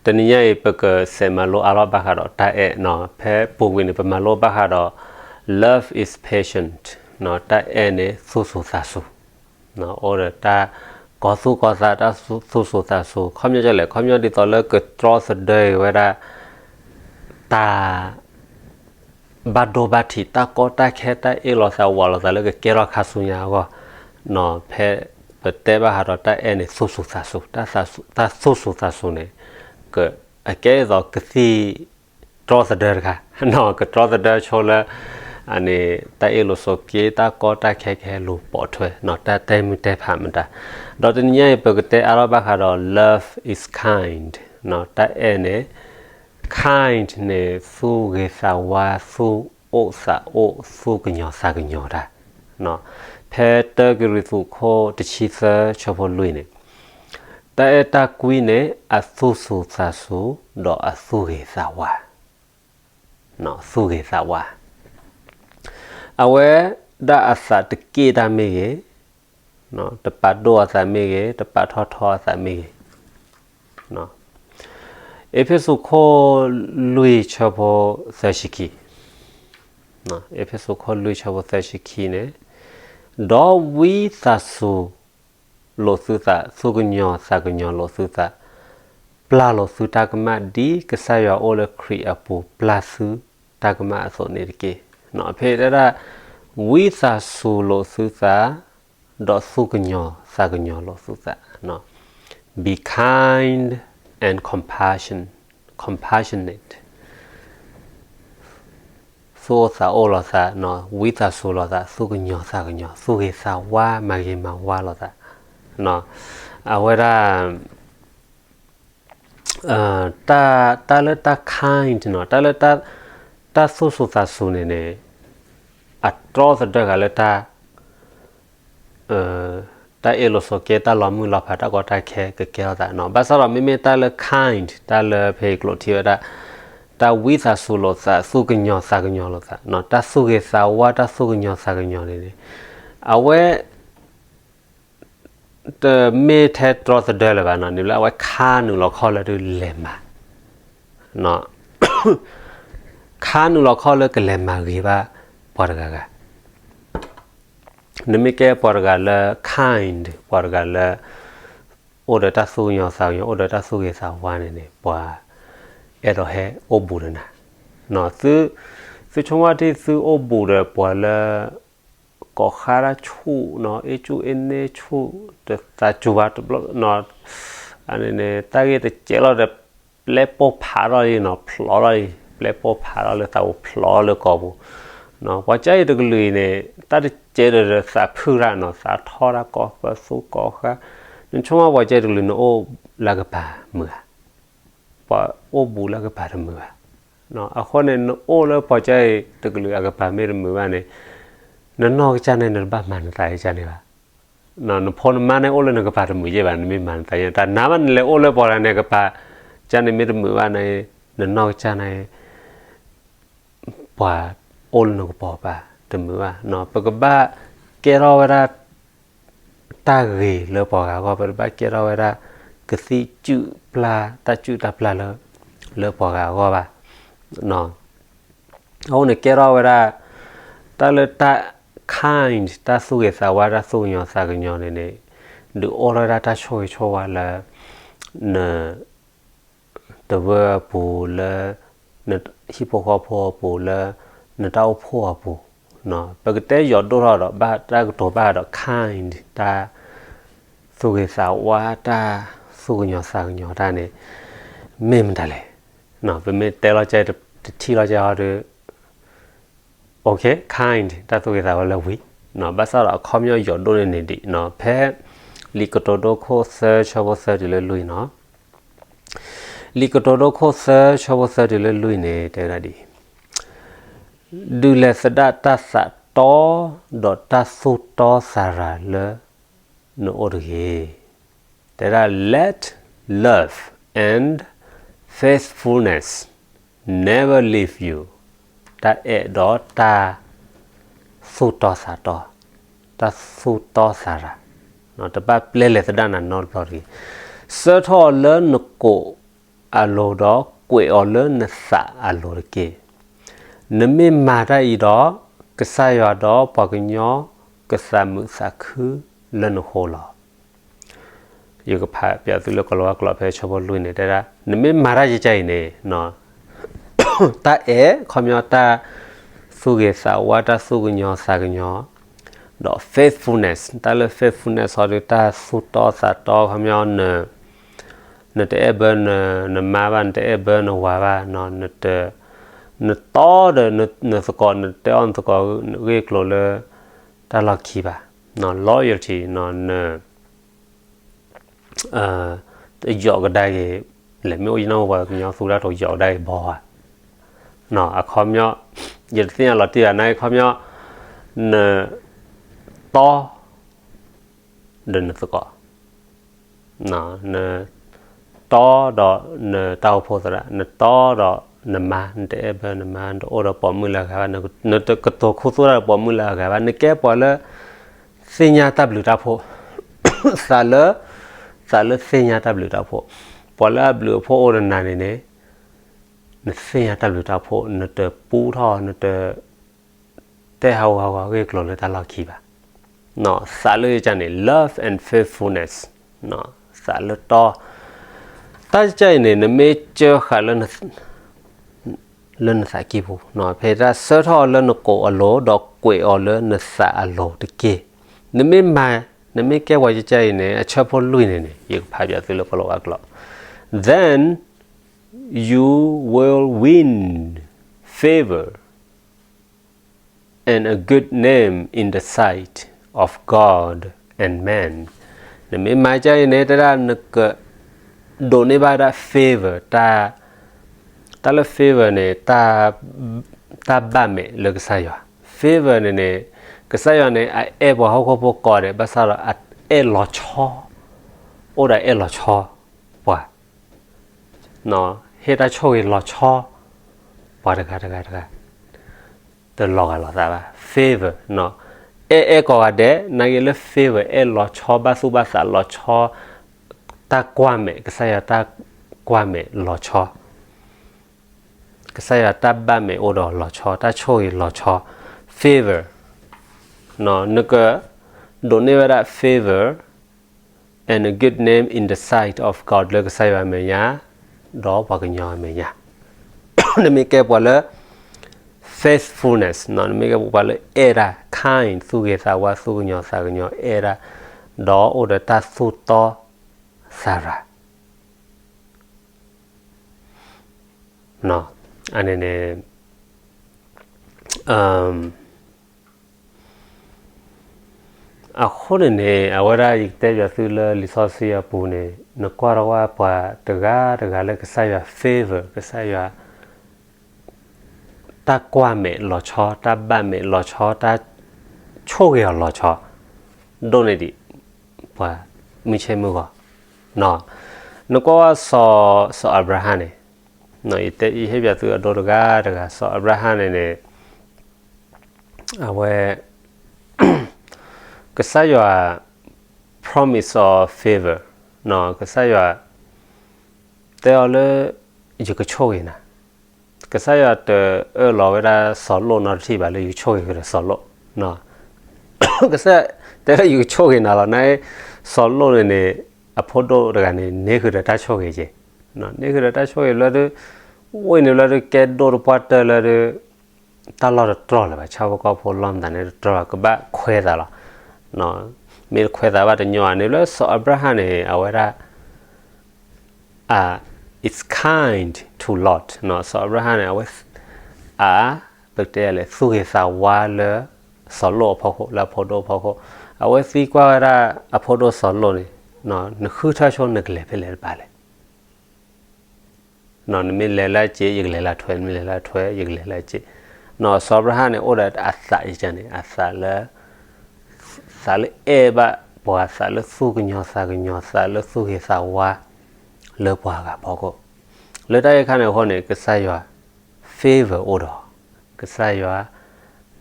တနံၤညါအံၤ ပကစးမၤလိအါထီၣ်ဘၣ်ဃးဒီးတၢ်အဲၣ်နီၤ, ဖဲပူၤကွံာ်န့ၣ် ပမၤလိဘၣ်ဃးဒီး love is patient နီၤ, တၢ်အဲၣ်န့ၣ် သူၣ်စူၤသးစူၤ, အိၣ်ဒီးတၢ်ကီသူၣ်ကီသး, တၢ်သူၣ်စူၤသးစူၤ, ခီပညီဒ်လဲၣ်, ခီပညီဒ်သိးလၢကတြီသဒၢဝဲဒၣ် တၢ် ဘၣ်ဒိဘၣ်ထံး တၢ်ကီတၢ်ခဲ တၢ်အ့ၣ်လိာ်သးဝးလိာ်သးလၢကကဲထီၣ်ခါဆူညါအဂီၢ်, ဖဲပတဲဘၣ်ဃးဒီးတၢ်အဲၣ်န့ၣ် သူၣ်စူၤသးစူၤ, တၢ်သူၣ်စူၤသးစူၤန့ၣ် က အကဲဒ်သိးကသံၣ်တြီသဒၢတခါ, ကတြီသဒၢဆိလၢ အန့ၣ် တၢ်အ့ၣ်လိာ်ဆိးက့ တၢ်ကီတၢ်ခဲကဟဲလူၤပိာ်ထွဲနီၤ, တၢ်တဲမုၢ်တဲဖးမတၤ, ဒီးတနံၤညါအံၤ ပကတဲအါထီၣ်ဘၣ်ဃးဒီး love is kind နီၤ, တၢ်အဲၣ်န့ၣ် kind န့ၣ် သူၣ်ဂ့ၤသးဝါ, သူၣ်အိၣ်သးအိၣ်, သူၣ်ကညီၤသးကညီၤတၢ်, ဖဲတၢကရံၣ်သူးခိၣ်တဆံသၢဆၢဖိလွံၢ်န့ၣ်, တၢ်အဲၣ်တၢ်ကွံန့ၣ် အသူၣ်စူၤသးစူၤ, ဒီးအသူၣ်ဂ့ၤသးဝါ, သူၣ်ဂ့ၤသးဝါ, အဝဲဒၣ်အသးတက့ၢ်တၢ်မ့ၢ်ဂ့ၤ, တပာ်ဒိၣ်အသးမ့ၢ်ဂ့ၤ, တပာ်ထီၣ်ထီအသးမ့ၢ်ဂ့ၤ, အ့းဖ့းစူးခိၣ်လွံၢ်ဆၢဖိသၢဆံခံ, အ့းဖ့းစူးခိၣ်လွံၢ်ဆၢဖိသၢဆံခံန့ၣ်, ဒီးဝံသးစူၤလိာ်သုသး, သူၣ်ကညီၤသးကညီၤလိာ်သုသး, ပျၢ်လိာ်သုတၢ်ကမၣ် ဒ်ကစၢ်ယွၤအိၣ်လၢခရံာ်အပူၤ ပျၢ်သုတၢ်ကမၣ်အသိးန့ၣ်တက့ၢ်. ဖဲတဲဒၣ် ဝံသးစူၤလိာ်သုသး, ဒီးသူၣ်ကညီၤသးကညီၤလိာ်သုသး, be kind and compassion, compassionate, သူၣ်အိၣ်သးအိၣ်လိာ်သး, ဝံသးစူၤလိာ်သး, သူၣ်ကညီၤသးကညီၤ, သူၣ်ဂ့ၤသးဝါ, မၤဂ့ၤမၤဝါလိာ်သး, အဝဲဒၣ် တၢ်လၢတၢ် kind နီၤ, တၢ်လၢ တၢ်သူၣ်စူၤသးစူၤန့ၣ်န့ၣ် အတြီသဒၢဃာ်လၢတၢ် တၢ်အ့ၣ်လိာ်ဆိးက့ တၢ်လီၤမုၢ်လီၤဖး တၢ်ကီတၢ်ခဲ ကကဲထီၣ်သးနီၤ. ဘၣ်ဆၣ်ဒီးမ့မ့ၢ်တၢ်လၢ kind တၢ်လၢဖဲအံၤကျိးထံဝဲဒၣ် တၢ်ဝံသးစူၤလိာ်သး သူၣ်ကညီၤသးကညီၤလိာ်သးနီၤ, တၢ်သူၣ်ဂ့ၤသးဝါ တၢ်သူၣ်ကညီၤသးကညီၤန့ၣ်န့ၣ် အဝဲ တမ့ၢ်ထဲတြီသဒၢလၢၤဘၣ်နီၤ, န့ၣ်လၢအဝဲခါနုာ်လီၤခီၣ်လၢ လဲၤမၤ ခါနုာ်လီၤခီၣ်လၢကလဲၤမၤဂ့ၤဘၣ်ပှၤတဂၤဂၤ. နမ့ၢ်ကဲပှၤတဂၤလၢ kind ပှၤတဂၤလၢ အိၣ်ဒီးတၢ်သူၣ်ကညီၤသးကညီၤ အိၣ်ဒီးတၢ်သူၣ်ဂ့ၤသးဝါန့ၣ်န့ၣ် ပှၤအဲၣ်ဒိးဟဲအိၣ်ဘူးဒီးနၤ. သုဆိကမိၣ်ထံသုအိၣ်ဘူးဒီးပှၤလၢ ကိးဃါတၢ်ဆူၣ်နီၤ, အ့ၣ်ကူၣ်အ့ၣ်န့ၢ်ဆူၣ် တသးစူၤဘၣ်တဘျီ, န့ၣ် တၢ်ဂ့ၢ်တစဲးလီၤဒီး ပျဲပိၢ်ဖးထီၣ်လံနီၤ, ဖျိးထီၣ်လံ, ပျဲပိၢ်ဖးထီၣ်လၢသးပူၤ ဖျိးလၢကိာ်ပူၤ. ပှၤကၢ်အံၤတကလုာ်အံၤန့ၣ် တၢ်တစဲးဒီးသးဖုၣ်တၢ်နီၤ, သးထီၣ်တၢ်ကိးပသူကိးဃါ. နဆိကမိၣ်ပှၤကၢ်အံၤတကလုာ် နအိၣ်လၢကပၤမုာ်ဧါ, ပှၤအိၣ်ဘူးလၢကပၤတမုာ်ဘၣ်. အဃိန့ၣ် နအိၣ်လၢပှၤကၢ်အံၤတကလုာ်အကပၤမ့ၢ်တမုာ်ဘၣ်န့ၣ် နနီၢ်ကစၢ်န့ၣ် နတဘၣ်မၤနသးကစၢ်န့ၣ်ဘၣ်. နဖိနမါန့ၣ်အိၣ်လၢနကပၤတမုာ်ယဲၢ်ဘၣ်, နမ့ၢ်မၤနသးယဲၢ် တၢ်နါဘၣ် နလဲၤအိၣ်လၢပှၤတဂၤန့ၣ်ကပၤ ကစၢ်န့ၣ်မ့ၢ်တမုာ်ဘၣ်န့ၣ် နနီၢ်ကစၢ်န့ၣ် ပှၤအိၣ်လၢနကပိာ်ကပၤတမုာ်ဘၣ်. ပကဘၣ်ကဲထီၣ်ဝဲဒၣ် တၢ်ဂ့ၤလၢပှၤဂၤအဂီၢ်, ပတဘၣ်ကဲထီၣ်ဝဲဒၣ် ကသံၣ်ကူၣ်ပျၢ် တၢ်ကူၣ်တၢ်ပျၢ်လၢ လၢပှၤဂၤအဂီၢ်ဘၣ်. အဃိန့ၣ် ကဲထီၣ်ဝဲဒၣ် တၢ်လၢတၢ် kind တၢ်သူၣ်ဂ့ၤသးဝါ တၢ်သူၣ်ကညီၤသးကညီၤန့ၣ်န့ၣ် ဒုးအိၣ်ထီၣ်ဝဲဒၣ်တၢ်ဆိၣ်ဂ့ၤဆိၣ်ဝါလၢ န တဝၢအပူၤလၢ နဟံၣ်ဖိဃီဖိအပူၤလၢ နတၢ်အိၣ်ဖှိၣ်အပူၤ, ပကတဲယိၤဒိၣ်ထီၣ်ဒီး ဘၣ်တၢ်ကတိၤဘၣ်ဒီး kind တၢ်သူၣ်ဂ့ၤသးဝါ တၢ်သူၣ်ကညီၤသးကညီၤတၢ်န့ၣ် မ့ၢ်မတၤလဲၣ်. ပမ့ၢ်တဲလီၤကဲ တထံၣ်လီၤကဲဟီဒီး kind တၢ်သူၣ်ဂ့ၤသးဝါလၢဝံၤ, ဘၣ်ဆၣ်ဒီးအခီပညီယိၤဒိၣ်န့ၣ်န့ၣ်ဒံး ဖဲ လံာ်ကတိၤဒိခိၣ်သၢဆၢဖိသၢတုၤလၢလွံၢ်နီၤ. လံာ်ကတိၤဒိခိၣ်သၢဆၢဖိသၢတုၤလၢလွံၢ်န့ၣ် တဲဝဲဒၣ်ဒ်အံၤ, ဒုးလဲၤသဒၣ်တၢ်သးတီ ဒီးတၢ်သူၣ်တီသးရၤလၢ နအိၣ်တဂ့ၤ. တဲဒၣ် let love and faithfulness never leave you. တၢ်အဲၣ်ဒီးတၢ်သူၣ်တီသးတီ, တၢ်သူၣ်တီသးရၤ, တဘၣ်ပျဲလဲၤသဒၣ်နၤနီတဘျီတဂ့ၤ. ဆှၢထီၣ်အီၤလၢနကိာ် အလိၤဒီးကွဲးအီၤလၢနသးအလိၤတက့ၢ်. နမ့ၢ်မၤတၢ်အံၤဒီး ကစၢ်ယွၤဒီးပှၤကညီ ကသးမုာ်သးခုလၢနဃိလီၤ. ယကဖးပၠးသုလၢကီၤလၤဝါကျိာ်ဖဲဆၢဖိလွံၢ်န့ၣ် တဲဒၣ် နမ့ၢ်မၤတၢ်ယကဲအံၤန့ၣ် တၢ်အဲၣ် ခီပညီတၢ်သူၣ်ဂ့ၤသးဝါ တၢ်သူၣ်ကညီၤသးကညီၤ, ဒီး faithfulness တၢ်လၢ faithfulness ဟီဒီး တၢ်သူၣ်တီသးတီ ခီပညီ နတအဲၣ်ဘၢနမါဘၣ် နတအဲၣ်ဘၢနဝၤဘၣ်, နတီဒီးနသကိး နတတဲအီၣ်နသကိးဂ့ၢ်ကျိၤလၢတၢ်လီၢ်ခံဘၣ်, loyalty န တယီးကဒါက့ၤ, လဲၤမ့ၢ်အိၣ်ယနၢ်ဟူပှၤကညီသူတၢ်တိၤယီးကဒါက့ၤဘီဧါ, အခီပညီ ယတသ့ၣ်ညါလီၤတံၢ်ဘၣ် နာ်က့ခီပညီ နတီ ဒီးနသကိး, နတီဒီးနတၢ်အိၣ်ဖှိၣ်သရၣ်, နတီဒီးနမါ, နတအဲၣ်ဘၢနမါ, နတအိၣ်ဒီးပိာ်မုၣ်လၢအဂၤဘၣ်, နတကတိၤခူသူၣ်တၢ်ဒီးပိာ်မုၣ်လၢအဂၤဘၣ်, နကဲပှၤလၢ သ့ၣ်ညါတၢ်ဘျုးတၢ်ဖှိၣ်, သးလၢ, သးလၢသ့ၣ်ညါတၢ်ဘျုးတၢ်ဖှိၣ်, ပှၤလၢအဘျုးအဖှိၣ်အိၣ်ဒီးနၤန့ၣ်န့ၣ်, နသ့ၣ်ညါတၢ်ဘျုးတၢ်ဖှိၣ်, နတပူထီၣ်, နတ တဲဟးဂီၤဟးဂီၤဂ့ၢ်ကျိၤလၢတၢ်လီၢ်ခံဘၣ်. သးလၢယကန့ၣ် love and faithfulness, သးလၢတီ, တၢ်ယကန့ၣ်န့ၣ် နမ့ၢ်စၢဃာ်လၢ လၢနသးကံၢ်ပူၤ, ဖဲတၢ်ဆၢထၢၣ်အီၤလၢနကိာ်အလိၤ ဒီးကွဲးအီၤလၢနသးအလိၤတက့ၢ်. နမ့ၢ်မၤ, နမ့ၢ်ကဲပှၤယကဲအံၤန့ၣ် အဆၢဖိလွံၢ်န့ၣ်န့ၣ် ယကဖးပၠးသုလၢကီၤလၤဝါကျိာ်, then you will win favor and a good name in the sight of God and man. နမ့ၢ်မၤကဲအံၤန့ၣ် တဲဒၣ်နက ဒိးန့ၢ်ဘၣ်ဒၣ် favor, တၢ်လၢ favor န့ၣ် တၢ်ဘၣ်မဲာ်လၢကစၢ်ယွၤ, favor န့ၣ်န့ၣ် ကစၢ်ယွၤန့ၣ် အအဲၣ်ပှၤဟီၣ်ခိၣ်ဖိကိးဂၤဒဲး ဘၣ်ဆၣ်ဒီးအအဲၣ်လီၤဆီ, အိၣ်ဒီးအဲၣ်လီၤဆီပှၤ, ဟ့ၣ်တၢ်ဆိၣ်ဂ့ၤလီၤဆီ ပှၤတဂၤတဂၤတဂၤ, တလီၤဂာ်လိာ်သးဘၣ်, favor, အဲၣ်အဲၣ်ကိးဂၤဒဲး, နာ်က့လၢ favor အဲၣ်လီၤဆီ ဘၣ်သူၣ်ဘၣ်သးလီၤဆီ, တၢ်ကွၢ်မဲာ်, ကစၢ်ယွၤတၢ်ကွၢ်မဲာ်လီၤဆီ, ကစၢ်ယွၤတၢ်ဘၣ်မဲာ်အိၣ်ဒီးလီၤဆီ, တၢ်ဆိၣ်ဂ့ၤလီၤဆီ, favor, နက ဒိးန့ၢ်ဝဲဒၣ် favor and a good name in the sight of God လၢကစၢ်ယွၤအမဲာ်ညါ, ဒီးပှၤကညီအမဲာ်ညါ, နမ့ၢ်ကဲပှၤလၢ faithfulness, နမ့ၢ်ကဲပှၤလၢအဲၣ်တၢ် kind သူၣ်ဂ့ၤသးဝါ သူၣ်ကညီၤသးကညီၤ အဲၣ်တၢ်, ဒီးအိၣ်ဒီးတၢ်သူၣ်တီသးရၤ အန့ၣ်န့ၣ် အဃိန့ၣ်န့ၣ် အဝဲဒၣ်ယကတဲပၠးသုလၢလံာ်စီဆှံအပူၤန့ၣ် နကွၢ်တဝၢ်ပှၤတဂၤတဂၤလၢကစၢ်ယွၤ favor ကစၢ်ယွၤ တၢ်ကွၢ်မဲာ်လီၤဆီ တၢ်ဘၣ်မဲာ်လီၤဆီ တၢ်ဆိၣ်ဂ့ၤအီၤလီၤဆီ ဒိၣ်န့ၢ်ဒံး ပှၤမုၢ်ဆ့မုၢ်ဂီၤ, နကွၢ်ဝဲစီၤ စီၤအၤဘြၤဟၣ်န့ၣ်, ယဟ့ၣ်ပၠးသုအဒိတဂၤတဂၤ စီၤအၤဘြၤဟၣ်န့ၣ်န့ၣ် အဝဲ ကစၢ်ယွၤ promise of favor, ကစၢ်ယွၤ တဲအီၤလၢ ယကဆိၣ်ဂ့ၤနၤ, ကစၢ်ယွၤတအၢၣ်လီၤဝဲဒၣ်စီၤလိၣ်နီတထံၣ်ဘၣ်လၢယကဆိၣ်ဂ့ၤဃုာ်ဒီးစီၤလိၣ်, ကစၢ်ယွၤတဲလၢယကဆိၣ်ဂ့ၤနၤလီၤ န စီၤလိၣ်န့ၣ်န့ၣ် အဖိဒိၣ်တဂၤန့ၣ် န့ၢ်ဃုာ်ဒီးတၢ်ဆိၣ်ဂ့ၤက့ၤ, န့ၢ်ဃုာ်ဒီးတၢ်ဆိၣ်ဂ့ၤလၢဒုး ဝ့ၢ်န့ၣ်လၢဒုးကဲဒိၣ်တပှၢ်တၢၢ်လၢဒုး တၢ်လီၢ်တတြီၢ်လၢၤဘၣ် ဆၣ်ဖိကီၢ်ဖိလီၢ်မတၤန့ၣ်တတြီၢ်ဘၣ် ကဘၣ်ခွဲးသးလီၤ, မ့ၢ်တခွဲးသးဘၣ်တညီန့ၣ်လၢစီၤအၤဘြၤဟၣ်န့ၣ် အဝဲဒၣ် is kind to Lot, စီၤအၤဘြၤဟၣ်န့ၣ် အဝဲ အ ပကတဲလဲၣ် သူၣ်ဂ့ၤသးဝါလၢ စီၤလိၣ်အဖီခိၣ် လၢအဖိဒိၣ်အဖီခိၣ်, အဝဲသံကွၢ်ဝဲဒၣ်အဖိဒိၣ်စီၤလိၣ်န့ၣ်, နဃုထၢဆိနကလဲၤဖဲလဲၣ်တပၤလဲၣ် နမ့ၢ်လဲၤလၢအစ့ ယကလဲၤလၢအထွဲ, နမ့ၢ်လဲၤလၢအထွဲ ယကလဲၤလၢအစ့, စီၤအၤဘြၤဟၣ်န့ၣ် အိၣ်ဒီးအသးယကန့ၣ် အသးလၢ သးလၢအဲၣ်ဘၣ်ပှၤ သးလၢသူၣ်ကညီၤသးကညီၤ သးလၢသူၣ်ဂ့ၤသးဝါ လၢပှၤဂၤဖီခိၣ်, လၢတၢ်အံၤခါန့ၣ်အဃိန့ၣ် ကစၢ်ယွၤ favor အိၣ်ဒီး ကစၢ်ယွၤ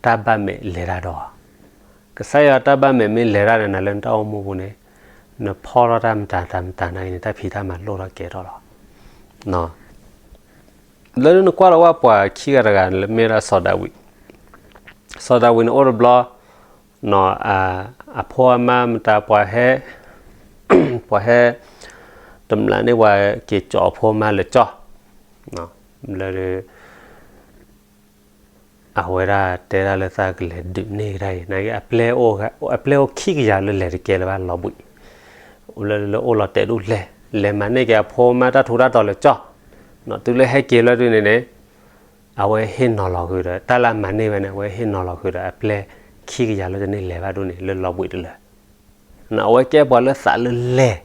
တၢ်ဘၣ်မဲာ်လဲၤတၢ်ဒီး ကစၢ်ယွၤတၢ်ဘၣ်မဲာ်မ့ၢ်လဲၤတၢ်ဒီးနၤလၢနတၢ်အိၣ်မူပူၤန့ၣ်, နဖီၣ်ထီၣ်တၢ်မတၤတၢ်မတၤနာ်က့န့ၣ် တၢ်ဖံးတၢ်မၤလိၣ်ထီၣ်ကဲထီၣ်လီၤ. လၢနကွၢ်လီၤဝဲပှၤခံဂၤတဂၤလၢမ့ၢ်ဒၣ်စီၤဒၤဝံး, စီၤဒၤဝံးန့ၣ်အိၣ်တဘျီ, အဖိအမါမတၤပှၤဟဲ, ပှၤဟဲ, တမျးန့ၢ်ပှၤက့ၤကၠီအဖိအမါလၢကၠီ, လၢ အဝဲဒၣ်တဲဒၣ်လၢသးကလဲၤဒုးန့ၢ်ကဒါအံၤ နာ်က့ အပျဲၢ်အိၣ်ခံကယၤလၢလဲၤတကဲလၢၤဘၣ်လီၤဘှံး, လၢ လၢအိၣ်လီၤတဲာ်ဒိၣ်လဲၣ်, လဲၤမၤန့ၢ်က့ၤအဖိအမါတၢ်ထူးတၢ်တီၤလၢကၠီ, တုၤလၢဟဲက့ၤလၢဒုန့ၣ်န့ၣ်, အဝဲဟ့ၣ်နီၤလီၤဃုာ်ဒီး တၢ်လၢအမၤန့ၢ်ဝဲန့ၣ် အဝဲဟ့ၣ်နီၤလီၤဃုာ်ဒီး အပျဲၢ်ခံကယၤလၢတန့ၢ်လဲၤဘၣ်ဒိၣ်န့ၣ် လၢလီၤဘှံးတလၢာ် အဝဲကဲပှၤလၢသးလၢလဲၢ်,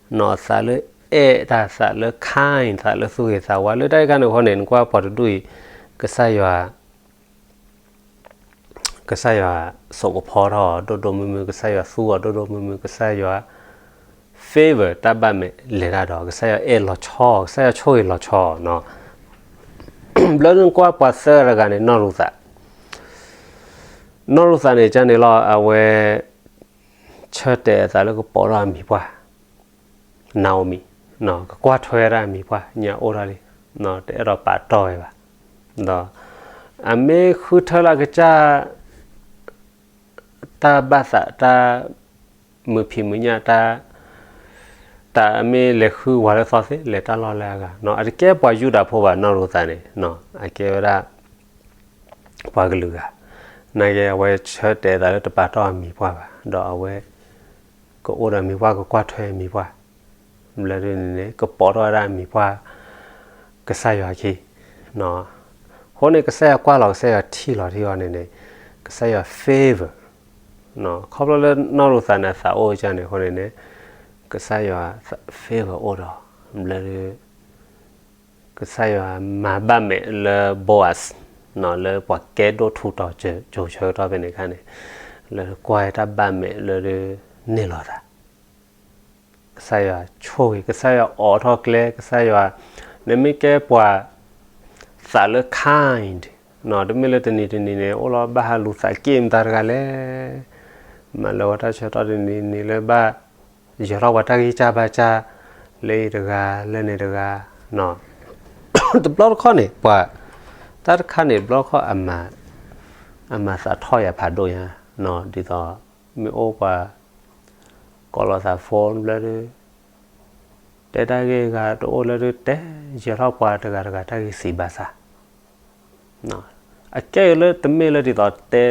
သးလၢအဲၣ်တၢ် သးလၢ kind သးလၢသူၣ်ဂ့ၤသးဝါ လၢတၢ်အံၤခါန့ၣ်အဃိန့ၣ် နကွၢ်ပှၤတဒူၣ်အံၤ, ကစၢ်ယွၤ, ကစၢ်ယွၤစိာ်ကဖီထီၣ်အီၤဒိၣ်ဒိၣ်မုၢ်မုၢ်, ကစၢ်ယွၤသူအီၤဒိၣ်ဒိၣ်မုၢ်မုၢ်, ကစၢ်ယွၤ favor တၢ်ဘၣ်မဲာ်လဲၤတၢ်ဒီး ကစၢ်ယွၤအဲၣ်လီၤဆီ, ကစၢ်ယွၤဆိၣ်ဂ့ၤလီၤဆီနီၤ. ဘျီဒုနကွၢ်ပှၤသၢဂၤတဂၤန့ၣ် နီၢ်ရူၤသး, နီၢ်ရူၤသးန့ၣ် ကန့ၣ်လီၤ အဝဲ ဆၢတဲာ်အသးလၢကပိာ်ထီၣ်အမံၤပှၢ်, နၤဧိၤမံၤ, ကကွၢ်ထွဲဒၣ်အမံၤပှၢ် ညါအိၣ်ထီၣ်လံ, တအဲၣ်ဒိးပာ်တီၢ်ဝဲဘၣ်, ဒီး အမ့ၢ်ဃုထၢလၢကစၢ် တၢ်ဘၣ်သး တၢ်မုာ်ဖံးမုာ်ညၣ် တၢ် တၢ်အမ့ၢ်လဲၤဃုဝၤလၢသီသ့ လဲၤတၢ်လီၢ်လၢအဂၤနီၤ, အတကဲပှၤယူဒၤဖိဘၣ် နီၢ်ရူၤသးန့ၣ်, အကဲဝဲဒၣ် ပှၤကလုာ်ဂၤ, နာ်က့ အဝဲဆၢတဲာ်သးလၢတပာ်တီၢ်အမံၤပှၢ်ဘၣ်, ဒီးအဝဲ ကအိၣ်ဒီးအမံၤပှၢ် ကကွၢ်ထွဲအမံၤပှၢ်, ဘျီဒုန့ၣ်န့ၣ် ကပိာ်ထီၣ်ဝဲဒၣ်အမံၤပှၢ် ကစၢ်ယွၤခံ, အဃိန့ၣ် ကစၢ်ယွၤကွၢ်လီၤ ကစၢ်ယွၤထံၣ်လီၤထံအီၤန့ၣ်န့ၣ် ကစၢ်ယွၤ favor, ခီဖျိလၢနီၢ်ရူၤသးန့ၣ် အသးအိၣ်ကန့ၣ်အဃိန့ၣ်န့ၣ် ကစၢ်ယွၤ favor အိၣ်ဒီး ဘျီဒု ကစၢ်ယွၤမၤဘၣ်မဲာ်လၢ Boaz လၢပှၤကဲဒိၣ်ထူးတီၤ ကၠိၤဆၢကတီၢ်ဖဲန့ၣ်အခါန့ၣ်, လၢကွၢ်တၢ်ဘၣ်မဲာ်လၢဒု န့ၢ်လီၤသး, ကစၢ်ယွၤဆိၣ်ဂ့ၤ, ကစၢ်ယွၤအိးထီၣ်ကျဲ, ကစၢ်ယွၤ, နမ့ၢ်ကဲပှၤ သးလၢ kind, တမ့ၢ်လၢတနံၤတနံၤန့ၣ် အိၣ်လီၤဘၣ်ဟးလူၤသးက့ၢ်မတၤတဂၤလဲၣ်, မၤလၢဝဲတၢ်ဆၢကတီၢ်တနံၤနံၤလၢဘၣ် ယၢၤထီၣ်ပှၤတၢ်ဂံၢ်စၢ်ဘါစၢ် လၢအံၤတဂၤ လၢန့ၣ်တဂၤ, တဘျီတခီၣ်န့ၣ် ပှၤ တၢ်တခါန့ၣ် တဘျီတခီၣ် အမၤသးထီၣ်ယၤဖးဒိၣ်ညါ, ဒ်သိး မ့ၢ်အိၣ်ပှၤ ကိးလီၤသး phone ဘျီဒု တဲတၢ်ဂ့ၢ်ဂၤတအိၣ်လၢဒု တဲယၢၤထီၣ်ပှၤတဂၤတဂၤတၢ်ဂံၢ်စၢ်ဘါစၢ် အကဲအံၤလၢတမ့ၢ်လၢဒ်သိးတဲ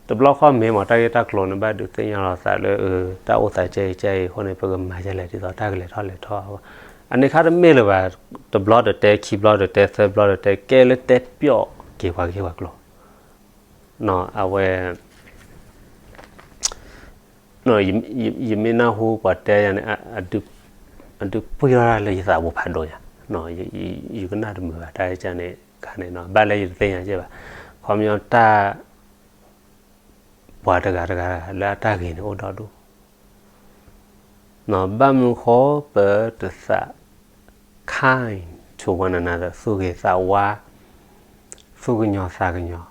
တဘျီခီၣ်မ့ၢ်မ့ၢ်တၢ်ဂ့ၢ်တၢ်ကျိၤန့ၣ် ဘၣ်ဒုးသ့ၣ်ညါလီၤသးလၢ တၢ်အိၣ်သးကဲအံၤကဲအံၤအဃိန့ၣ် ပကမၤယဲလဲၣ်ဒ်သိးတၢ်ကလဲၤထီၣ်လဲၤထီၣ်, အန့ၣ်ခါတမ့ၢ်လၢၤဘၣ်, တဘျီတတဲ ခံဘျီတတဲ သၢဘျီတတဲ ကဲလၢတဲပျီၣ်က့ၤပှၤဂ့ၢ်ပှၤကျိၤ, အဝဲ ယမ့ၢ်နၢ်ဟူပှၤတဲယၤန့ၣ် အဒုးပှံၢ်ထီၣ်တၢ်လၢယသးပူၤဖးဒိၣ်ညါ, ယကနၣ်တမုာ်ဘၣ်တၢ်ကန့ၣ်ခါန့ၣ် ဘၣ်လၢယတသ့ၣ်ညါကဲဘၣ်, ခီပညီတၢ် ပှၤတဂၤတဂၤလၢအတၢ်ဂ့ၤန့ၣ်အိၣ်ဒီဒူၣ်, ဘၣ်မနုၤဃိပတသး kind to one another သူၣ်ဂ့ၤသးဝါ, သူၣ်ကညီၤသးကညီၤ,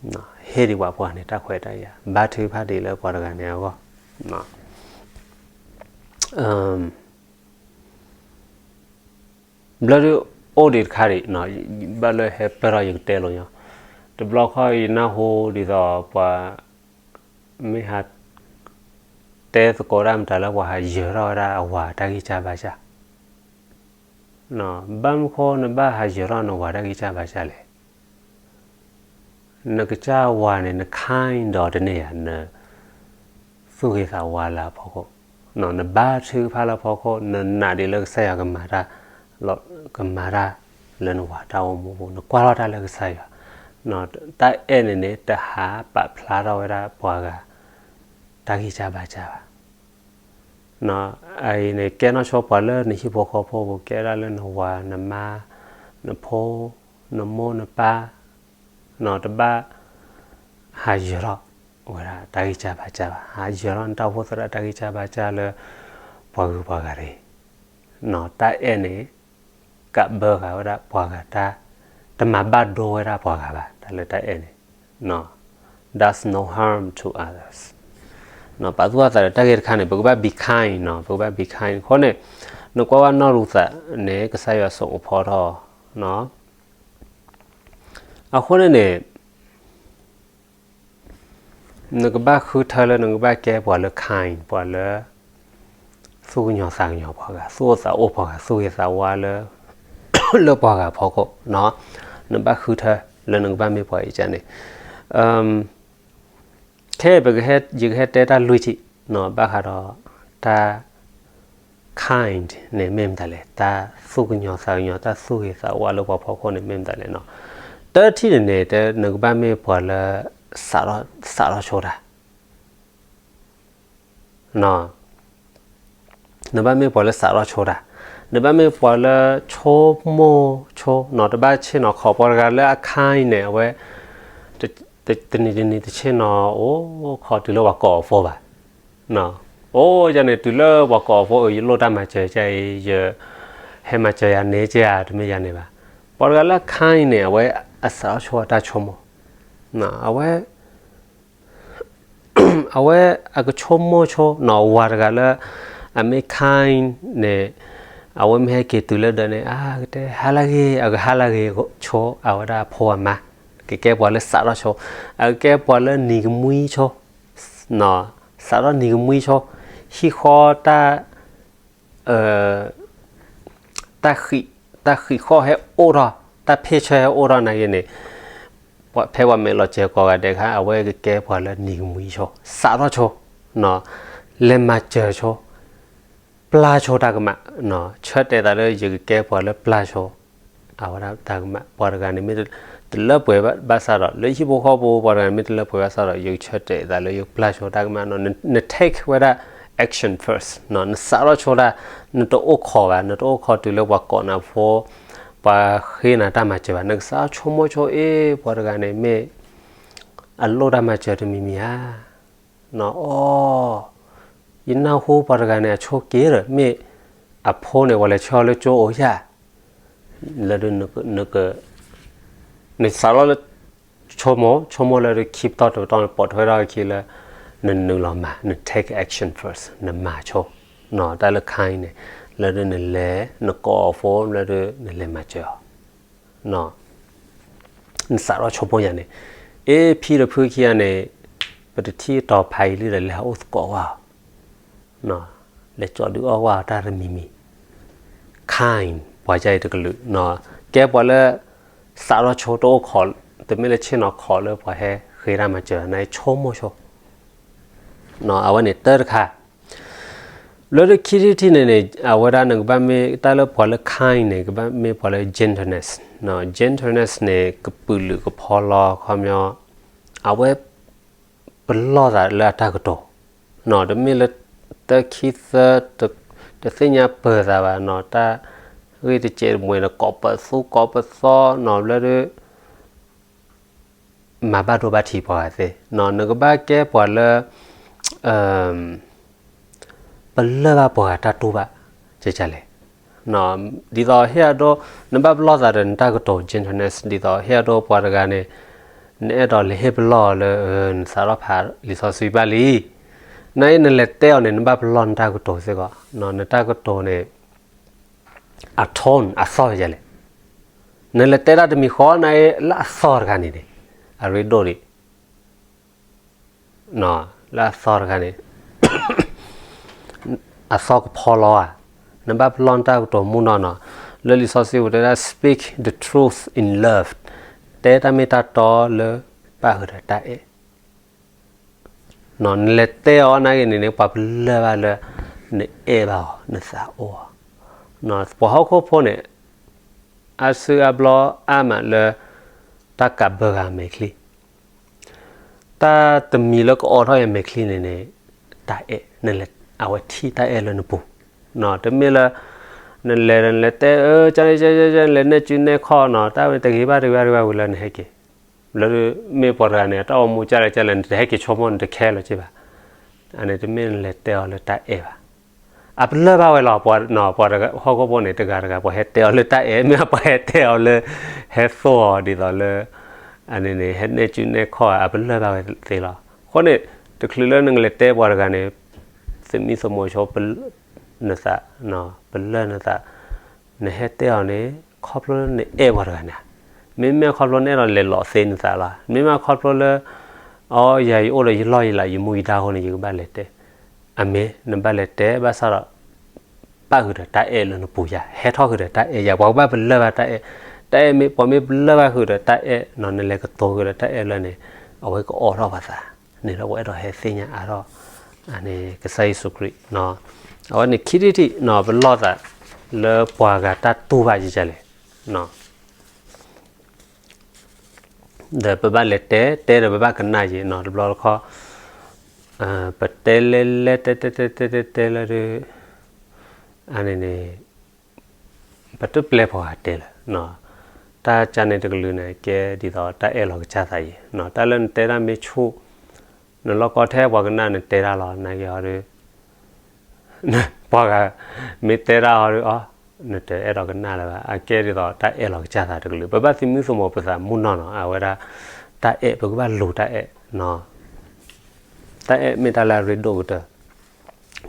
ဟ့ၣ်ဒံးပှၤပှၤန့ၣ် တၢ်ခွဲးတၢ်ယာ် ဘါထုကဖၣ်ဒံးလၢပှၤတဂၤန့ၣ်အဂီၢ် ဘျီဒုအိၣ်ဒံးတခါဒံး, ဘၣ်လၢဟဲပၢၢ်ထီၣ်ယကတဲလိာ်ညီ, တဘျီခီယနၢ်ဟူဒ်သိးပှၤ မ့ၢ်ဟး တဲသကိးတၢ်မတၤလၢပှၤဟးယၢၤထီၣ်ဝဲဒၣ်အဝၤတၢ်ဂံၢ်စၢ်ဘါစၢ်, ဘၣ်မနုၤဃိနဘၣ်ဟးယၢၤထီၣ်နဝၤတၢ်ဂံၢ်စၢ်ဘါစၢ်လဲၣ်. နကစၢ်ဝၤန့ၣ် န kind ဒီးတန့ၢ်ဧါ, နသူၣ်ဂ့ၤသးဝါလၢအဖီခိၣ်, နဘါထုကဖၣ်လၢအဖီခိၣ်, နနာ်ဒံးလၢကစၢ်ယွၤကမၤတၢ်, ကမၤတၢ်လၢနဝၤတၢ်အိၣ်မူပူၤ, နကွၢ်ထီၣ်တၢ်လၢကစၢ်ယွၤ, တၢ်အဲၣ်န့ၣ်န့ၣ် တဟးပာ်ဖျါထီၣ်ဝဲဒၣ်ပှၤဂၤ တၢ်ဂံၢ်စၢ်ဘါစၢ်ဘၣ်. အအံၤန့ၣ် ကဲနီၢ်ဆိပှၤလၢနဟံၣ်ဖိဃီဖိပူၤ, ကဲဒၣ်လၢနဝၤ နမါ နဖိ နမိၢ်နပၢ်, တဘၣ်ဟးယၢၤထီၣ်ဝဲဒၣ်တၢ်ဂံၢ်စၢ်ဘါစၢ်ဘၣ်. ဟးယၢၤထီၣ်နတၢ်အိၣ်ဖှိၣ်သရၣ်တၢ်ဂံၢ်စၢ်ဘါစၢ်လၢပှၤဂုၤပှၤဂၤတဂ့ၤ. တၢ်အဲၣ်န့ၣ် ကးဘၢဃာ်ဝဲဒၣ်ပှၤဂၤတၢ်, တမၤဘၣ်ဒိဝဲဒၣ်ပှၤဂၤဘၣ်, တၢ်လၢတၢ်အဲၣ်န့ၣ် does no harm to others. ပာ်သူၣ်ပာ်သးဒီးတၢ်ဂ့ၢ်တခါန့ၣ် ပကဘၣ် be kind နီၤ, ပကဘၣ် be kind အဃိန့ၣ်, နကွၢ်ဝဲနီၢ်ရူၤသးန့ၣ် ကစၢ်ယွၤစိာ်ကဖီထီၣ်, အဃိန့ၣ်န့ၣ် နကဘၣ်ဃုထၢလၢနကဘၣ်ကဲပှၤလၢ kind ပှၤလၢ သူၣ်ကညီၤသးကညီၤပှၤဂၤ, သူၣ်အိၣ်သးအိၣ်ပှၤဂၤ, သူၣ်ဂ့ၤသးဝါလၢ လၢပှၤဂၤဖီခိၣ်, နဘၣ်ဃုထၢလၢနကဘၣ်မ့ၢ်ပှၤအံၤန့ၣ်, ခဲအံၤ ယကဟဲတဲတၢ်လွံၢ်ထံၣ်, ဘၣ်ဃးဒီး တၢ် kind န့ၣ်မ့ၢ်မတၤလဲၣ်, တၢ်သူၣ်ကညီၤသးကညီၤ, တၢ်သူၣ်ဂ့ၤသးဝါလၢပှၤဖီခိၣ်န့ၣ်မ့ၢ်မတၤလဲၣ်နီၤ. တၢထံၣ်န့ၣ်န့ၣ် နကဘၣ်မ့ၢ်ပှၤလၢ စးထီၣ်ဆိတၢ် နဘၣ်မ့ၢ်ပှၤလၢစးထီၣ်ဆိတၢ်, နဘၣ်မ့ၢ်ပှၤလၢဆိကမိၣ်ဆိ, နတဘၣ်ဆ့ၣ်နီၤခီၣ်, ပှၤတဂၤလၢအ kind န့ၣ် အဝဲ တနံၤတနံၤတဆ့ၣ်နီၤအိၣ်ခီၣ် တုၤလၢပှၤကိးအီၤဖိဘၣ်. အိၣ်ယၤန့ၣ် တုၤလၢပှၤကိးအီၤဖိ အၢ ယလိၣ်တၢ်မၤစၢၤကဲအံၤ, ယဟဲမၤစၢၤယၤန့ၣ်ကဲဧါ, တမ့ၢ်ယၤန့ၣ်ဘၣ်. ပှၤတဂၤလၢ kind န့ၣ် အဝဲအစးထီၣ်ဆိအတၢ်ဆိကမိၣ်, အဝဲ အဝဲအကဆိကမိၣ်ဆိနီၤ, ဝၤတဂၤလၢ အမ့ၢ် kind န့ၣ် အဝဲမ့ၢ်ဟဲက့ၤတုၤလၢဒၢးန့ၣ် အကတဲဟါလၢဂ့ၤ, အကဟါလၢဂ့ၤဆိ, အဝဲဒၣ်အဖိအမါ ကကဲပှၤလၢစးထီၣ်ဆိ, အကကဲပှၤလၢနံၤကမှံဆိ, စးထီၣ်နံၤကမှံဆိ, ဟံၣ်ဃီတၢ် တၢ်ဃံးဃီၣ်ဟဲအိၣ်ထီၣ်, တၢ်ဖ့ၣ်ဆၢဟဲအိၣ်ထီၣ်နာ်က့န့ၣ်, ဖဲပှၤမဲာ်လီၤစဲၤကိးဂၤဒဲးအခါ အဝဲကကဲပှၤလၢနံၤကမှံဆိ, စးထီၣ်ဆိ, လဲၤမၤစၢၤဆိ, ပျၢ်ဆိတၢ်ကမၣ်, ဆၢတဲာ်သးလၢယကကဲပှၤလၢပျၢ်ဆိ အဝဲဒၣ်တၢ်ကမၣ်. ပှၤတဂၤန့ၣ်မ့ၢ်တလၢပှဲၤဘၣ်ဆၣ်ဒီး, လၢဟံၣ်ဖိဃီဖိ ပှၤတဂၤန့ၣ်မ့ၢ်တလၢပှဲၤဘၣ်ဆၣ်ဒီး ယကဆၢတဲာ်သးလၢယကပျၢ်ဆိတၢ်ကမၣ်နီၤ, န take ဝဲဒၣ် action first နီၤ, နစးထီၣ်ဆိတၢ်, နတအိၣ်ခိးဘၣ်, နတအိၣ်ခိးတုၤလၢပှၤကိးနၤဖိ, ပှၤဃ့နၤတၢ်မၤစၢၤဘၣ်, နကစးဆိကမိၣ်ဆိအ့ၣ် ပှၤတဂၤန့ၣ်မ့ၢ် အလိၣ်တၢ်မၤစၢၤတမံၤမံၤဧါ, အီ ယနၢ်ဟူပှၤတဂၤန့ၣ် အဆိက့ၤဒီး မ့ၢ်အဖိန့ၣ် ပှၤလဲၤဆှၢအီၤလၢကၠိအိၣ်ယၤ, လၢ နစးထီၣ်လၢ ဆိကမိၣ်, ဆိကမိၣ်လၢခံပတီၢ်တပတီၢ်န့ၣ် ပိာ်ထွဲထီၣ်အခံလၢ နနုာ်လီၤမၤ, န take action first, နမၤဆိ, တၢ်လၢ kind န့ၣ်, လၢဒ်နလဲၤ နကိးအီၤဖိ လၢဒ်နလဲၤမၤစၢၤအီၤ နစးထီၣ်ဆိကမိၣ်ယၤန့ၣ်, အ့ ဖံဒီးဖုခံဂၤန့ၣ် ပတထံၣ်တီၤဖးယံာ်လံဒီး လဲၤဟးအိၣ်သကိးကွၢ်အီၤ, လဲၤကၠီဒုးအီၣ်ကွၢ်အီၤတၢ်တမံၤမံၤ, kind ပှၤကအံၤတကလုာ်, ကဲပှၤလၢ စးထီၣ်ဆိတအိၣ်ခိး, တမ့ၢ်လၢဆ့ၣ်နီၤခိးလၢပှၤဟဲဃ့တၢ်မၤစၢၤ, နဆိကမိၣ်ဆိ အဝဲန့ၣ်တၢ်တခါ, လၢခံထံၣ်တထံၣ်န့ၣ်န့ၣ် အဝဲဒၣ်နကဘၣ်မ့ၢ်တၢ်လၢပှၤလၢ kind န့ၣ် ကဘၣ်မ့ၢ်ပှၤလၢ gentleness, gentleness န့ၣ် ကပုာ်လုးကဖီလီ ခီပညီ အဝဲ ပလီၢ်သးလၢအတၢ်ကတိၤ, တမ့ၢ်လၢ တၢ်ခံသၢ တသ့ၣ်ညါပၢၤသးဘၣ်နီၤ, တၢ်ဂ့ၢ်တစဲးတမှဲၤန့ၣ် ကိးပသူကိးပသီနီၤ, ဘျီဒ် မၤဘၣ်ဒိဘၣ်ထံးပှၤဂၤသ့, နကဘၣ်ကဲပှၤလၢ ပလၢၢ်ဘၣ်ပှၤဂၤတၢ်တူၢ်ဘၣ်, ကလဲၣ်, ဒ်သိးဟ့ၣ်အဒိ, နဘၣ်ပလီၢ်သးဒီးနတၢ်ကတိၤ gentleness, ဒ်သိးဟ့ၣ်အဒိပှၤတဂၤန့ၣ် နအဲၣ်ဒိးလဲၤဟ့ၣ်ပလီၢ်အီၤလၢ နစးထီၣ်ဖးလံာ်စီဆှံဘၣ်လံ, နအံၤနလဲၤတဲအီၤန့ၣ် နဘၣ်ပလီၢ်နတၢ်ကတိၤစ့ၢ်ကီး, နတၢ်ကတိၤန့ၣ် အ tone အသီၣ်ယလဲၣ်, နလဲၤတဲတၢ်တမံၤဃီ နအံၤလၢအသီၣ်တခါန့ၣ်န့ၣ် အရ့ဒိၣ်ဒံး လၢအသီၣ်တခါန့ၣ် အသီၣ်ကဖီလီဧါ, နဘၣ်ပလီၢ်နတၢ်ကတိၤမုၢ်နီၢ်နီၤ, လၢလံာ်စီဆှံပူၤတဲဒၣ် speak the truth in love, တဲတၢ်မ့ၢ်တၢ်တီလၢပာ်ဃုာ်ဒီးတၢ်အဲၣ် နလဲၤတဲအီၤနာ်က့န့ၣ်န့ၣ် ပှၤပလၢၢ်ဘၣ်လၢ နအဲၣ်ဘၣ်အီၤ နသးအိၣ်အီၤ, ပှၤဟီၣ်ခိၣ်ဖိန့ၣ် အါစုအါဘျီအါမးလၢ တၢ်ကးဘၢဂၤမဲာ်ချံ, တၢ်တမံၤလၢကအိးထီၣ်ယမဲာ်ချံန့ၣ်န့ၣ် တၢ်အဲၣ်, အဝဲထံၣ်တၢ်အဲၣ်လၢနပူၤ, တမ့ၢ်လၢ နလဲၤလဲၤတဲ က လဲၤနဲၣ်စုနဲၣ်ခီၣ်နီၤ တၢ်ဝဲန့ၣ်တဂ့ၤဘၣ်တဂ့ၤဘၣ်တဂ့ၤဘၣ်ဝံၤလၢနဟဲက့ၤ, လၢမ့ၢ်ပှၤတဂၤန့ၣ် တၢ်အိၣ်မူကလဲၣ်ကလဲၣ် နတဟဲက့ၤဆိကမိၣ် နတခဲလၢာ်က့ဘၣ်, အန့ၣ်တမ့ၢ်နလဲၤတဲအီၤလၢတၢ်အဲၣ်ဘၣ်, အပလၢၢ်ဘၣ်ဝဲလီၤ, ပှၤဟီၣ်ခိၣ်ဖိန့ၣ် တဂၤတဂၤ ပှၤဟဲတဲအီၤလၢတၢ်အဲၣ် မ့ၢ်ပှၤဟဲတဲအီၤလၢ ဟဲသိၣ်အီၤဒ်သိးလၢ အန့ၣ်န့ၣ် ဟဲနဲၣ်စုနဲၣ်ခီၣ် အပလၢၢ်ဘၣ်ဝဲသ့လီၤ, အဃိန့ၣ် တချုးလၢနကလဲၤတဲပှၤတဂၤန့ၣ်, သမံသမိးဆိ နသး, ပလၢၢ်နသး, နဟဲတဲအီၤန့ၣ် ခီဖျိလၢနအဲၣ်ပှၤတဂၤန့ၣ်, မ့မ့ၢ်ခီဖျိနအဲၣ်ဒိးလဲၤလီၤသ့နသးလီၤ, မ့မ့ၢ်ခီဖျိလၢ အီ ယၤယအိၣ်ဒီးယလီၢ်ယလၤ ယမူယဒါအဃိန့ၣ် ယကဘၣ်လဲၤတဲ, အမ့ၢ်နဘၣ်လဲၤတဲဘၣ်ဆၣ်ဒီး ပၣ်ဃုာ်ဒီးတၢ်အဲၣ်လၢနပူၤယၤ, ဟဲထီၣ်ဃုာ်ဒီးတၢ်အဲၣ်ယၤ, ပှၤကဘၣ်ပလၢၢ်ဘၣ်တၢ်အဲၣ်, တၢ်အဲၣ်မ့ၢ် ပှၤမ့ၢ်ပလၢၢ်ဘၣ်ဃုာ်ဒီးတၢ်အဲၣ်နီၤ, နလဲၤကတိၤဃုာ်ဒီးတၢ်အဲၣ်လၢန့ၣ်, အဝဲကအိးထီၣ်ပှၤသး, န့ၣ်လၢပှၤအဲၣ်ဒိးဟဲသ့ၣ်ညါအါထီၣ် န့ၣ် ကစၢ်ယ့ၣ်ၡူးခရံာ်, အဝဲန့ၣ်ခံထံၣ်တထံၣ်နီၤ, ပလီၢ်သးလၢပှၤဂၤတၢ်တူၢ်ဘၣ်ယကလဲၣ် ဒီးပဘၣ်လဲၤတဲ, တဲဒီးပဘၣ်ကနၣ်ယံၤနီၤ, တဘျီတခီ ပတဲလဲၤလဲၤတဲတဲတဲတဲတဲတဲလၢဒုး, အန့ၣ်န့ၣ် ပတပျဲပှၤဂၤတဲလၢၤ, တၢ်ကန့ၣ်တကလုာ်န့ၣ် ကဲဒ်သိးတၢ်အဲၣ်လီၤကစၢ်သးယံၤ, တၢ်လၢနတဲတၢ်မ့ၢ်ဆူၣ်, နလီၢ်ကီထဲပှၤကနၣ်နတဲတၢ်လီၤ, နာ်က့ၤဟီဒုး ပှၤဂၤမ့ၢ်တဲတၢ်ဟီဒုး အီ နတအဲၣ်ဒိးကနၣ်လၢၤဘၣ်, အကဲဒ်သိးတၢ်အဲၣ်လီၤကစၢ်သးတကလုာ်, ပဘၣ်သမံသမိးပသးမုၢ်နီၢ်နီၤ, အဝဲဒၣ် တၢ်အဲၣ် ပကဘၣ်လူၤတၢ်အဲၣ်, တၢ်အဲၣ်မ့ၢ်တၢ်လၢအရ့ဒိၣ်ကတၢၢ်,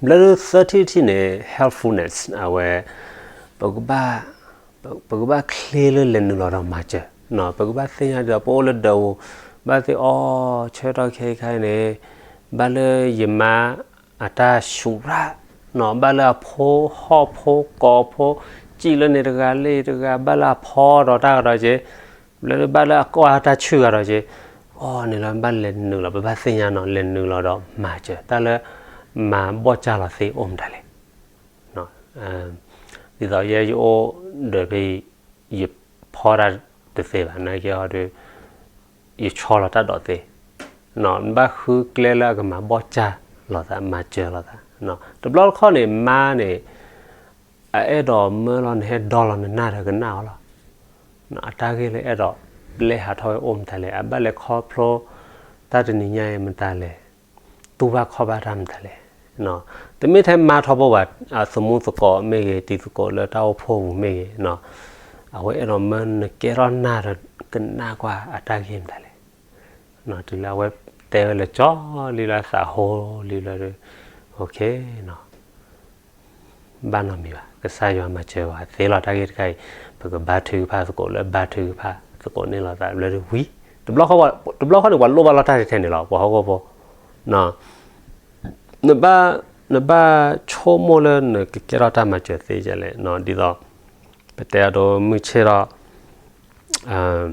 ဘျၢဒုးသၢထံၣ်တထံၣ်န့ၣ် helpfulness အဝဲ ပကဘၣ် ပကဘၣ်ချ့လၢလဲၤနုာ်လီၤဒီးမၤစၢၤ, ပကဘၣ်သ့ၣ်ညါဒ်သိး ပအိၣ်လၢဒၢးပူၤ ဘၣ်သ့ၣ်အီ ဆၢကတီၢ်ခဲအံၤခါအံၤန့ၣ် ဘၣ်လၢယမါအတၢ်ဆူးရၣ်, ဘၣ်လၢအဖိဟီၣ်ဖိကိးဖိ စံၣ်လၢန့ၣ်တဂၤလၢတဂၤ ဘၣ်လၢအဖီဒီးတၢ်ကဒီးက့ၤ, ဘျၢဒုးဘၣ်လၢအကွၢ်တၢ်ဆူးဂၤဒီးက့ၤ, အီ န့ၣ်လၢဘၣ်လဲၤနုာ်လီၤ ပဘၣ်သ့ၣ်ညါနီၤ လဲၤနုာ်လီၤဒီးမၤစၢၤ တၢ်လၢမၤဘီၣ်စၢ်လီၤသ့အိၣ်မတၤလဲၣ် ဒ်သိးယဲယအိၣ်ဒီးဖဲ ယဖီတၢ်တသ့ဘၣ် နာ်က့ၤဟီဒုး ယဆီလီၤတၢ်ဒီးသ့, နဘၣ်ဃုကျဲလၢအကမၤဘီၣ်စၢ်လိာ်သး မၤစၢၤလိာ်သး, တဘျီတခီန့ၣ် မါန့ၣ် အအဲၣ်ဒိးမၢလီၤ နဟဲဒီလီၤနနၢ်ဒီးကနၣ်အီၤလီၤ, အတၢ်ဂ့ၢ်လၢအဲၣ်ဒိးပျဲဟးထီၣ်ဝဲအိၣ်မတၤလဲၣ် အဘၣ်လဲၤခီဖျိ တၢ်တနံၤညါအံၤမတၤလဲၣ် တူၢ်ဘၣ်ခီၣ်ဘၣ်တၢ်မတၤလဲၣ်, တမ့ၢ်ထဲမါထီဘိဘၣ် အသမူသကိးမ့ၢ်ဂ့ၤ တံၤသကိးလၢတၢ်အိၣ်ဖှိၣ်ပူၤမ့ၢ်ဂ့ၤ, အဝဲအဲၣ်ဒိးမၢနကဲထီၣ်နၢ်ဒီးကနၣ်ကွၢ်အတၢ်ဂ့ၢ်မတၤလဲၣ်, တုၤလၢအဝဲတဲဝဲလၢကၠီလံလၢအသးဟိလံလၢ ဘၣ်နီတမံၤဘၣ် ကစၢ်ယွၤမၤစၢၤဝဲသ့လီၤ တၢ်ဂ့ၢ်တခါအံၤ, ပကဘါထုကဖၣ်သကိးလၢဘါထုကဖၣ်သကိးန့ၣ်လိာ်သးလၢဝံၤ, တဘျီဃီန့ၣ် ပှၤလိၣ်ဘၣ်လီၤတၢ်ထဲထဲန့ၣ်လီၤ ပှၤဟီၣ်ခိၣ်ဖိ နဘၣ် နဘၣ်ဆိကမိၣ်လၢနကကဲထီၣ်တၢ်မၤစၢၤသ့ဒ်လဲၣ်, ဒ်သိး ပတဲအဒိမုၢ်ဆ့ၣ်ထီၣ်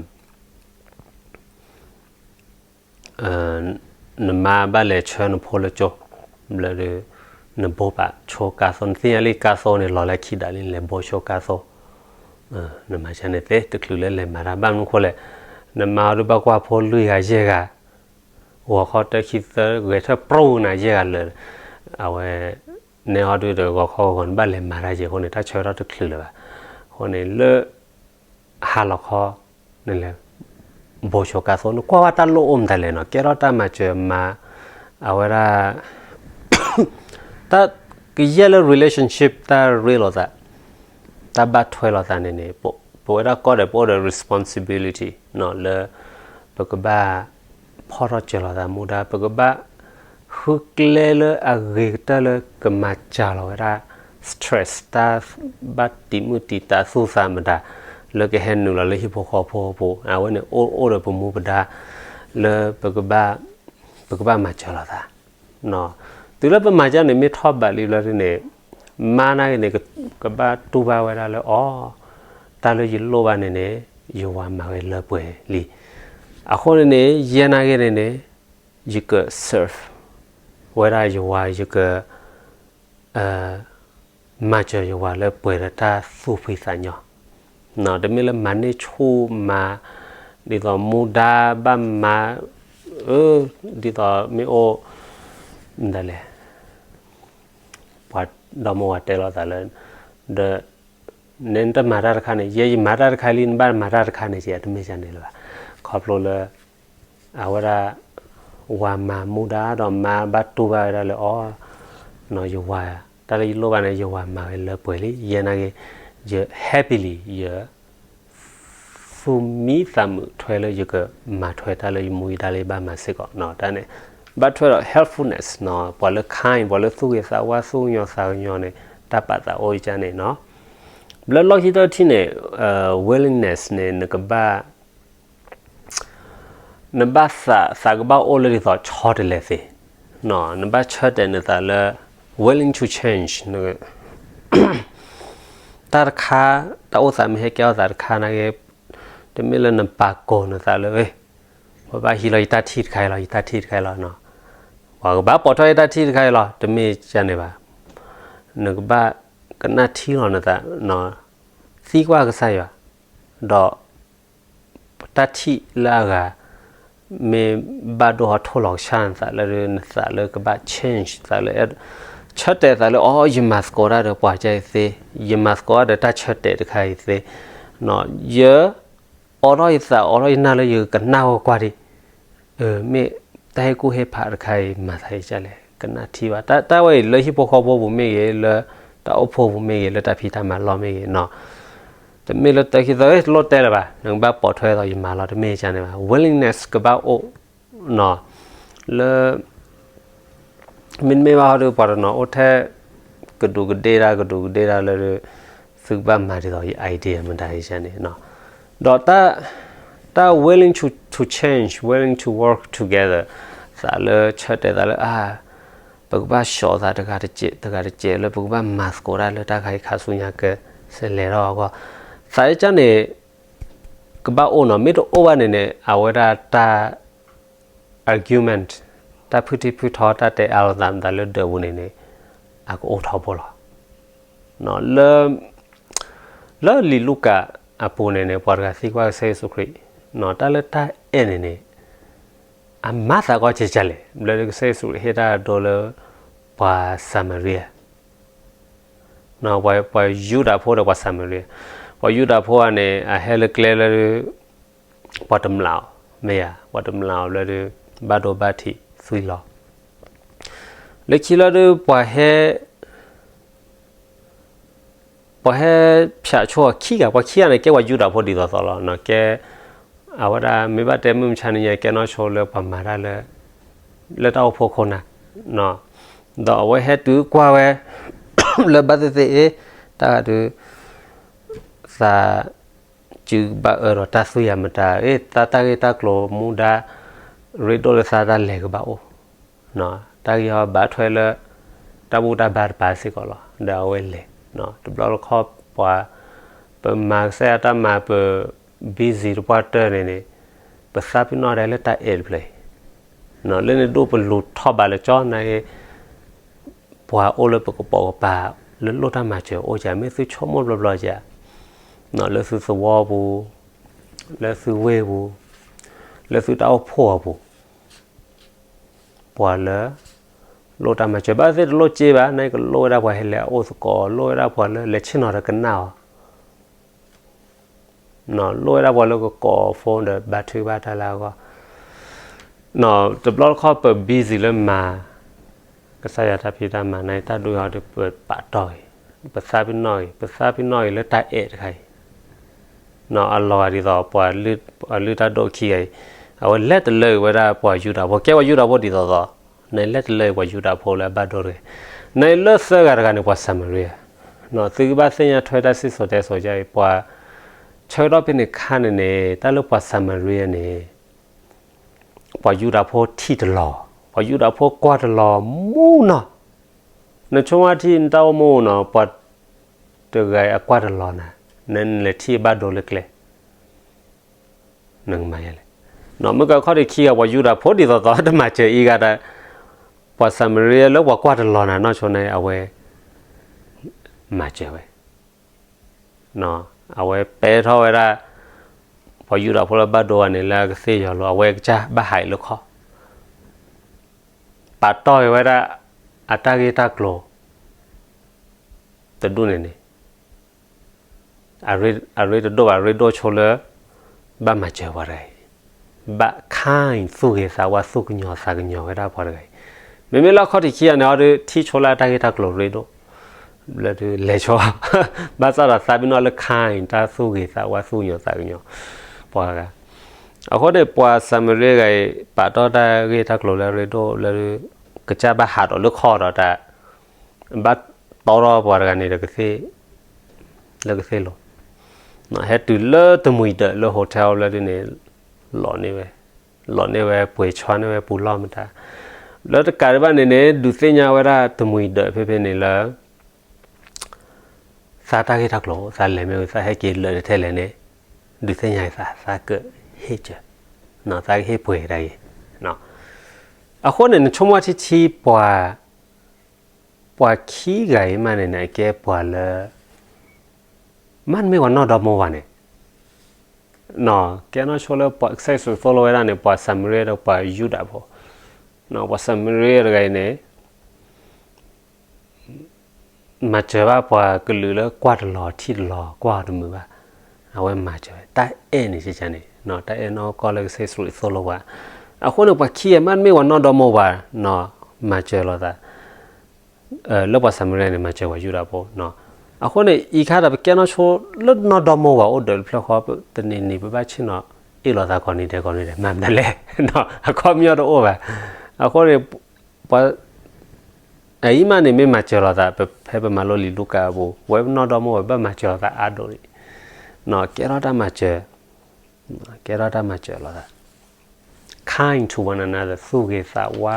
နမါဘၣ်လဲၤဆှၢနဖိလၢကၠိ, ဘျၢဒုး နဘိပာ်ဆိကါသိ, နသ့ၣ်ညါလံကါသိန့ၣ် လီၤလၢခံဒၣ်လံ နလဲၤဘိဆိကါသိ, နမၤစၢၤန့ၣ်သ့ တချုးလၢလဲၤမၤတၢ် ဘၣ်မနုၤဃိလဲၣ်, နမါအီၤဒုးဘၣ်ကွၢ်ဖိလွံၢ်ဂၤယဲၢ်ဂၤ, ဂီၤခီတၢခံသၢဂဲၤထၢၣ်ပြိနၤယဲၢ်ဂၤလၢာ်, အဝဲ နဲအီၤဒုးဒီးဂီၤခီဂီၤ နဘၣ်လဲၤမၤတၢ်ယဲၢ်အဃိန့ၣ် တၢ်ဆၢကတီၢ်တချုးလၢၤဘၣ်, အဃိန့ၣ်လၢ ဟါလီၤခီ နလဲၤ ဘိဆိကါသိ နကွၢ်ဝဲတၢ်လိၣ်အိၣ်မတၤလဲၣ်နီၤ ကဲထီၣ်တၢ်မၤစၢၤမၤ အဝဲဒၣ် တၢ်ကယဲၢ်လၢ relationship တၢ်ရ့လိာ်သး တၢ်ဘၣ်ထွဲလိာ်သးန့ၣ်န့ၣ် ပဝဲဒၣ်ကီၢ်ဒီးပအိၣ်ဒီး responsibility လၢ ပကဘၣ် ဖီၣ်ထီၣ်စၢၤလိာ်သးမူဒါ ပကဘၣ် ဃုကျဲလၢအဂ့ၤကတၢၢ်လၢကမၤစၢၤလီၤဝဲဒၣ် stress တၢ်ဘၣ်တံာ်မုၢ်တံာ်တာ်သူၣ်သးမတၤ လၢကဟဲနုာ်လီၤလၢဟံၣ်ဖိဃီဖိအပူၤ အဝဲန့ၣ်အိၣ်အိၣ်ဒီးပမူပဒါ လၢ ပကဘၣ်မၤစၢၤလိာ်သး တုၤလၢပမၤစၢၤန့ၣ် မ့ၢ်ထီၣ်ဘးလံဘျီဒ်န့ၣ် မါနာ်က့န့ၣ် ကဘၣ်တူၢ်ဘၣ်ဝဲဒၣ်လၢအီၤ တၢ်လၢယလိၣ်ဘၣ်န့ၣ်န့ၣ် ယဝၤမၤဝဲလၢပှဲၤလံ. အဃိန့ၣ်န့ၣ် ယဲနာ်က့န့ၣ်န့ၣ် ယက serve ဝဲဒၣ်ယဝၤ ယက မၤစၢၤယဝၤလၢပှဲၤဒီးတၢ်သူၣ်ဖှံသးညီ တမ့ၢ်လၢမၤန့ၢ်ဆူၣ်မၤ ဒ်သိးမူဒါဘၣ်မၤ ဒ်သိးမ့ၢ်အိၣ် မတၤလဲၣ် ပှၤဒီမါဝၤတဲလိာ်သးလၢ ဒီး နတမၤတၢ်တခါန့ၣ် ယဲယမၤတၢ်တခါလံ နဘၣ်မၤတၢ်တခါန့ၣ် တမ့ၢ်ဒ်န့ၣ်လၢၤဘၣ် ခီဖျိလၢ အဝဲဒၣ် ဝၤမၤမူဒါဒီးမါဘၣ်တူၢ်ဘၣ်ဝဲဒၣ်လၢအီၤ ယဝၤ တၢ်လၢယလိၣ်ဘၣ်န့ၣ် ယဝၤမၤဝဲလၢပှဲၤလံ ယဲနာ်က့ ယ happily ယ သူၣ်မံသးမုာ်ထွဲလၢယကမၤထွဲတၢ်လၢယမူယဒါလၢယဘၣ်မၤစ့ၢ်ကီး တၢ်န့ၣ် ဘၣ်ထွဲဒီး helpfulness နီၤ, ပှၤလၢ kind ပှၤလၢသူၣ်ဂ့ၤသးဝါ သူၣ်ကညီၤသးကညီၤန့ၣ် တၢ်ပာ်သးအိၣ်အံၤကန့ၣ်နီၤ. ဘျီလီၢ်ခံတထံၣ်န့ၣ် willingness န့ၣ် နကဘၣ် နဘၣ်သး သးကဘၣ်အိၣ်လၢဒ်သိးဆီတလဲသ့, နဘၣ်ဆၢတဲာ်နသးလၢ willing to change တၢ်တခါ တၢ်အိၣ်သးမ့ၢ်ဟဲကဲထီၣ်သးတခါနာ်က့, တမ့ၢ်လၢနပာ်ကိာ်နသးလၢ ပဘၣ်ဟံးလီၤယတၢ်ထံၣ်တခါအံၤလီၤ, ယတၢ်ထံၣ်တခါအံၤလီၤ, ပှၤကဘၣ်ပိာ်ထွဲယတၢ်ထံၣ်တခါအံၤလီၤ, တမ့ၢ်ကန့ၣ်ဘၣ်. နကဘၣ်ကနၣ်ထံလီၤနသး, သံကွၢ်ကစၢ်ယွၤ, ဒီး တၢ်ထံၣ်လၢအဂၤ မ့ၢ်ဘၣ်ဒိဟီထိၣ်လီၤကဆှၣ်နသးလၢ နသးလၢကဘၣ် change သးလၢ ဆၢတဲာ်သးလၢ အီ ယမၤသကိးတၢ်ဒီးပှၤကါအံၤသ့, ယမၤသကိးတၢ်ဒီးတၢ်ဆၢတဲာ်တခါအံၤသ့, ယအိးထီၣ်ယသး အိးထီၣ်ယနၢ်လၢယကနၣ်ဝဲကွၢ်ဒံး, မ့ၢ်တၢ်ဟ့ၣ်ကူၣ်ဟ့ၣ်ဖးတခါအံၤ မၤသးအံၤကလဲၣ်, ကနၣ်ထံဘၣ်. တၢ်ဝဲအံၤလၢဟံၣ်ဖိဃီဖိပူၤမ့ၢ်ဂ့ၤ, လၢတၢ်အိၣ်ဖှိၣ်ပူၤမ့ၢ်ဂ့ၤ, လၢတၢ်ဖံးတၢ်မၤလီၢ်မ့ၢ်ဂ့ၤနီၤ, တမ့ၢ်လၢတၢ်ခံသီ တလိၣ်တဲလၢၤဘၣ်, နကဘၣ်ပိာ်ထွဲသိးယမၤလီၤ တမ့ၢ်ကန့ၣ်ဘၣ်. willingness ကဘၣ်အိၣ် လၢ မ့တမ့ၢ်ဘၣ်ဟီဒီး ပှၤတနီၤအိၣ်ထဲ ကဒူးကဒ့တၢ် ကဒူးကဒ့တၢ်လၢ သုကဘၣ်မၤဒ်သိးယ idea မတၤအံၤန့ၣ်နီၤ, ဒီးတၢ် willing to, to change, willing to work together သးလၢဆၢတဲာ်သးလၢ အါ ပကဘၣ်ဆှီးသးတဂၤတစဲး တဂၤတစဲးလၢ ပကဘၣ်မၤသကိးတၢ်လၢတၢ်ခါအံၤခါဆူညါကလဲၤထီၣ်အဂီၢ်, သးအံၤကန့ၣ် ကဘၣ်အိၣ်နီၤ, မ့ၢ်တအိၣ်ဘၣ်န့ၣ်န့ၣ် အဝဲဒၣ်တၢ် argument တၢ်ဖုထံဖုထီ တၢ်တဲအါလိာ်သးမတၤလၢဒၢးပူၤန့ၣ်န့ၣ် အကအိၣ်ထီဘိလီၤ. လၢ လၢလံာ်လူၤကၣ်အပူၤန့ၣ်န့ၣ် ပှၤတဂၤသံကွၢ်ကစၢ်ယ့ၣ်ၡူးခရံာ် တၢ်လၢတၢ်အဲၣ်န့ၣ်န့ၣ် အမၤသးကီးကဲကလဲၣ်, ဘျီဒုးကစၢ်ယ့ၣ်ၡူးခရံာ်ဟ့ၣ်တၢ်ဒိလၢ ပှၤစၤမရံယါ ပှၤယူဒၤဖိဒီးပှၤစၤမရံယါ, ပှၤယူဒၤဖိဧါန့ၣ် အဟဲလၢကျဲလၢ ပှၤတမျာ်အီၤ, မ့ၢ်ဧါ, ပှၤတမျာ်အီၤဘျီဒုး ဘၣ်ဒိဘၣ်ထံးသွံၣ်လီၤ. လၢခံလီၤဒုး ပှၤဟဲ ပှၤဟဲဖၠးဆိအီၤခံဂၤ, ပှၤခံဂၤန့ၣ် ကဲပှၤယူဒၤဖိဒ်သိးသိးလီၤ, ကဲ အဝဲဒၣ်မ့ၢ်ဘၣ်တဲမုၢ်မဆါနံၤညါ ကဲနီၢ်ဆိလၢပှၤမၤတၢ်လၢ လၢတၢ်အိၣ်ဖှိၣ်ခိၣ်နၢ်, ဒီးအဝဲဟဲတုၤကွၢ်ဝဲ လၢဘၣ်သ့ၣ်သ့ၣ်အံၤ တၢ်ဂၤဒုး သး စုကဘၣ်အၢဒီးတၢ်သွံၣ်ယၤမတၤ, အ့ တၢ်တၢ်ဂ့ၢ်တၢ်ကျိၤမူဒါ ရ့ဒိၣ်လၢသးတၢ်လဲၤကဘၣ်အိၣ်, တၢ်ဂ့ၢ်ဟီဘၣ်ထွဲလၢ တၢ်ဘူၣ်တၢ်ဘါတပၤစ့ၢ်ကီးလီၤ, ဒီးအဝဲလဲၤ, တဘျီတခီၣ်ပှၤ ပမၤကစၢ်ယွၤတၢ်မၤ ပ busy တပှၢ်တၢၢ်န့ၣ်န့ၣ် ပသးပ့ၤနီၣ်ဒၣ်လၢတၢ်အဲၣ်တဖျၢၣ်အံၤ, လၢန့ၣ်ဒိၣ်ပလူၤထီၣ်ဘးလၢကၠီနာ်က့ ပှၤအိၣ်လၢပကပိာ်ကပၤ လၢလိၣ်တၢ်မၤစၢၤအိၣ်က မ့ၢ်သုဆိကမိၣ်ဘျီဘျီက လၢသုသဝီပူၤ, လၢသုဝ့ၢ်ပူၤ, လၢသုတၢ်အိၣ်ဖှိၣ်အပူၤ, ပှၤလၢ လိၣ်တၢ်မၤစၢၤ ဘၣ်သ့ၣ်တလိၣ်စ့ဘၣ် နာ်က့လိၣ်ဝဲဒၣ်ပှၤဟဲလဲၤအအိၣ်သကိး လိၣ်ဝဲဒၣ်ပှၤလၢလဲၤဆ့ၣ်နီၤဒီးကနၣ်အီၤ လိၣ်ဝဲဒၣ်ပှၤလၢကကိး phone ဒီးဘါထုကဖၣ်တၢ်လၢအဂီၢ်, တဘျီတခီၣ်ပ busy လၢမၤ ကစၢ်ယွၤတၢ်ဖံးတၢ်မၤန့ၣ် တၢ်ဒိၣ်ယီၤဒီး ပပာ်တီၢ်ဂ့ၤ, ပသးပ့ၤနီၣ်ဂ့ၤ, ပသးပ့ၤနီၣ်ဂ့ၤလၢတၢ်အဲၣ်တခါအံၤ, အလီၤဂာ်ဒ်သိး ပှၤလုၢ်တၢ်ဒိၣ်ခံဂၤအံၤ, အဝဲလဲၤတလၢကွံာ်ဝဲဒၣ်ပှၤယူဒၤဖိ ကဲပှၤယူဒၤဖိဒ်သိးသိး, နလဲၤတလၢကွံာ်ပှၤယူဒၤဖိလၢအဘၣ်ဒိတဂ့ၤ, နလၢသၢဂၤတဂၤန့ၣ် ပှၤစၤမရံယါ, သုကဘၣ်သ့ၣ်ညါထွဲတၢ်စံၣ်စိၤတဲစိၤအံၤ ပှၤ ဆၢကတီၢ်ဖဲန့ၣ်ခါန့ၣ်န့ၣ် တၢ်လၢပှၤစၤမရံယါန့ၣ် ပှၤယူဒၤဖိထံၣ်တလီၤ, ပှၤယူဒၤဖိကွၢ်တလီၤမူနီၤ, နဆိကမိၣ်ထံၣ်နတၢ်အိၣ်မူနီၤ ပှၤတဂၤအံၤအကွၢ်တလီၤနၤ, နလဲၤထံၣ်ဘၣ်ဒိလၢကျဲ နကမၤယဲလဲၣ်, မ့ၢ်ကခီၣ်ထံးခံဂၤ ပှၤယူဒၤဖိဒ်သိးသိး တမၤစၢၤအံၤဂၤဒၣ်, ပှၤစၤမရံယါလၢပှၤကွၢ်တလီၤနၤနီၢ်ဆိန့ၣ် အဝဲ မၤစၢၤဝဲ အဝဲပဲထီၣ်ဝဲဒၣ် ပှၤယူဒၤဖိလၢဘၣ်ဒိဂၤန့ၣ် လၢအကသ့ၣ်ယီၤလိၤ အဝဲကစၢ်ဘၣ်ဟးအံၤလၢခီၣ်, ပာ်တီၢ်က့ၤဝဲဒၣ် အတၢ်ဂ့ၢ်တၢ်ကျိၤ တဒူၣ်န့ၣ်န့ၣ် အရ့တဒိၣ်ဘၣ် ရ့ဒိၣ်ဆိလၢ ဘၣ်မၤစၢၤပှၤတဂၤအံၤ, ဘၣ် kind သူၣ်ဂ့ၤသးဝါ သူၣ်ကညီၤသးကညီၤဝဲဒၣ်ပှၤတဂၤအံၤ, မ့မ့ၢ်လၢအခီၣ်ထံးခံဂၤန့ၣ် အီၤဒုး ထံၣ်ဆိလၢအတၢ်ဂ့ၢ်တၢ်ကျိၤရ့ဒိၣ် လၢဒုးလဲၤဆိ ဘၣ်ဆၣ်ဒီးသးပ့ၤနီၣ်လၢ kind တၢ်သူၣ်ဂ့ၤသးဝါ သူၣ်ကညီၤသးကညီၤ ပှၤဂၤ အဃိန့ၣ် ပှၤစၤမရ့ဂၤအံၤ ပာ်တီၢ်တၢ်ဂ့ၢ်တၢ်ကျိၤလၢအရ့ဒိၣ်လၢ ကစၢ်ဘၣ်ဟးထီၣ်လၢခီဒီးတၢ် ဘၣ်တီထီၣ်ပှၤတဂၤန့ၣ်ဒီး လၢကသ့ၣ်လိၤ, ဟဲတုၤလၢတမှံၤဒၢးလၢ hotel လၢဒ်န့ၣ် လီၤန့ၢ်ဝဲ, လီၤန့ၢ်ဝဲပှ့ၤဆီန့ၢ်ဝဲပူၤလီၢ်မတၤ, လၢတကးဒံးဘၣ်န့ၣ်န့ၣ် ဒုးသ့ၣ်ညါဝဲဒၣ်တမှံၤဒၢးဖဲဖဲန့ၣ်လၢ သးတၢ်ဂ့ၢ်တၢ်ကျိၤ သးလဲၤမ့ၢ်ဝံၤ သးဟဲက့ၤလၢာ်တထဲလဲၣ်န့ၣ် ဒုးသ့ၣ်ညါအသး သးကဟ့ၣ်စၢၤ, သးကဟ့ၣ်ပှ့ၤတၢ်ဂ့ၢ်. အဃိန့ၣ် နဆိကမိၣ်ထံထံ ပှၤခံဂၤအံၤမးန့ၣ်န့ၣ် အကဲပှၤလၢ မ့တမ့ၢ်ပှၤနီၢ်ဒီမါဘၣ်န့ၣ်, ကဲနီၢ်ဆိလၢပှၤကစၢ်ယ့ၣ်ၡူးသိၣ်လိဝဲဒၣ်န့ၣ် ပှၤစၤမရ့ဒီးပှၤယူဒၤဖိ, ပှၤစၤမရ့တဂၤအံၤန့ၣ် မၤစၢၤဘၣ်ပှၤကလုာ်လၢကွၢ်တလီၤထံၣ်တလီၤကွၢ်အီၤတမုာ်ဘၣ်, အဝဲမၤစၢၤဝဲ တၢ်အဲၣ်န့ၣ်န့ၣ်, တၢ်အဲၣ်နီၢ်ကီၢ်လၢကစၢ်ယ့ၣ်ၡူးသိၣ်လိပှၤ, အဃိန့ၣ် ပှၤခံဂၤမ့တမ့ၢ်ပှၤနီၢ်ဒီမါဘၣ်, မၤစၢၤလိာ်သး လၢပှၤစၤမရ့န့ၣ် မၤစၢၤပှၤယူဒၤဖိ, အဃိန့ၣ် အံၤခါဒီးပကဲနီၢ်ဆိလၢနီၢ်ဒီမါဘၣ်အိၣ်ဒီးတဖျၢၣ်ဃီ တနံၤနံၤပဘၣ်ဆ့ၣ်နီၤ အ့ၣ်လိာ်သးကိးနံၤဒဲးကိးနံၤဒဲး မၤမတၤလဲၣ်, အခီပညီတအိၣ်ဘၣ်, အဃိန့ၣ် အအံၤမးန့ၣ် မ့ၢ်မၤစၢၤလိာ်သး ဖဲပမၤလိလံာ်လူၤကၣ်အပူၤ ပဝဲပနီၢ်ဒီမါဝဲဘၣ်မၤစၢၤလိာ်သးအါဒိၣ်န့ၣ်, ကဲထီၣ်တၢ်မၤစၢၤ, ကဲထီၣ်တၢ်မၤစၢၤလိာ်သး, kind to one another သူၣ်ဂ့ၤသးဝါ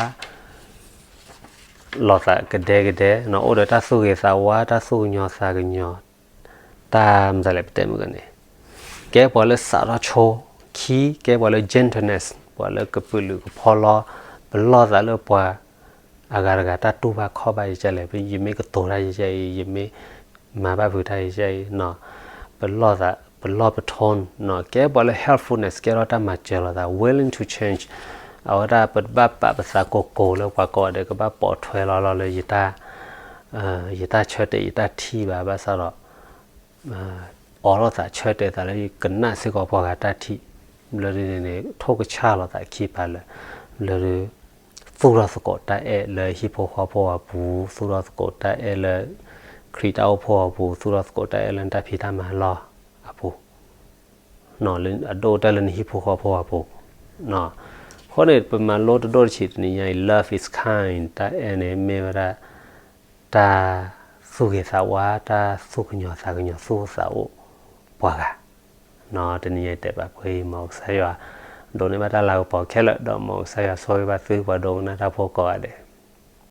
လိာ်သးကဒဲကဒဲ, အိၣ်ဒီးတၢ်သူၣ်ဂ့ၤသးဝါ တၢ်သူၣ်ကညီၤသးကညီၤ, တၢ်မတၤလဲၣ်ပတဲမုၢ်ကန့ၣ်, ကဲပှၤလၢစးထီၣ်ဆိ, ခံ ကဲပှၤလၢ gentleness ပှၤလၢကပုာ်လုးကဖီလီ, ပလီၢ်သးလၢပှၤ အဂၤတဂၤတၢ်တူၢ်ဘၣ်ခီၣ်ဘၣ်ယကလဲၣ်, ယမ့ၢ်ကတိၤတၢ်ယကအံၤ, ယမ့ၢ်မၤဘၣ်ဖုးတၢ်ယကအံၤ, ပလီၢ်သး, ပလီၢ်ပ tone, ကဲပှၤလၢ helpfulness ကဲထီၣ်တၢ်မၤစၢၤလိာ်သး willing to change, အဝဲဒၣ်ပဘၣ်ပာ်ပသးကိးကိးလၢပှၤကိးဂၤဒဲး ကဘၣ်ပိာ်ထွဲလီၤလီၤလၢ ယတၢ်ဆၢတဲာ်ယတၢ်ထံၣ်ဘၣ် ဘၣ်ဆၣ်ဒီး အိးထီၣ်သးဆၢတဲာ်သးလၢယကနၣ်စ့ၢ်ကီးပှၤဂၤတၢ်ထံၣ်, ဘျီဒ်န့ၣ်န့ၣ် ထိၣ်ကဆၣ်လိာ်သးခံပာ်လၢာ်, ဘျီဒ် သူၣ်ထီၣ်သကိးတၢ်အဲၣ်လၢဟံၣ်ဖိဃီဖိအပူၤ, သူၣ်ထီၣ်သကိးတၢ်အဲၣ်လၢ ခရံာ်တၢ်အိၣ်ဖှိၣ်အပူၤ, သူၣ်ထီၣ်သကိးတၢ်အဲၣ်လၢနတၢ်ဖံးတၢ်မၤလီၢ်အပူၤ, အဒိၣ်တၢၢ်လၢနဟံၣ်ဖိဃီဖိအပူၤ. အဃိန့ၣ် ပမၤလိတဒိၣ်တဆံးတနံၤညါအံၤ love is kind တၢ်အဲၣ်န့ၣ်မ့ၢ်ဝဲဒၣ် တၢ်သူၣ်ဂ့ၤသးဝါ, တၢ်သူၣ်ကညီၤသးကညီၤ သူၣ်အိၣ်သးအိၣ်ပှၤဂၤ, တနံၤညါအံၤတဲဘၣ်ပှဲၤအံၤ မ်ကစၢ်ယွၤ ဒိးန့ၢ်ဘၣ်တၢ်လၤကပီၤခဲလၢာ် ဒီးမ်ကစၢ်ယွၤဆိၣ်ဂ့ၤဘၣ်သုပှၤဒိကနၣ်တၢ်ဖိကိးဂၤဒဲး.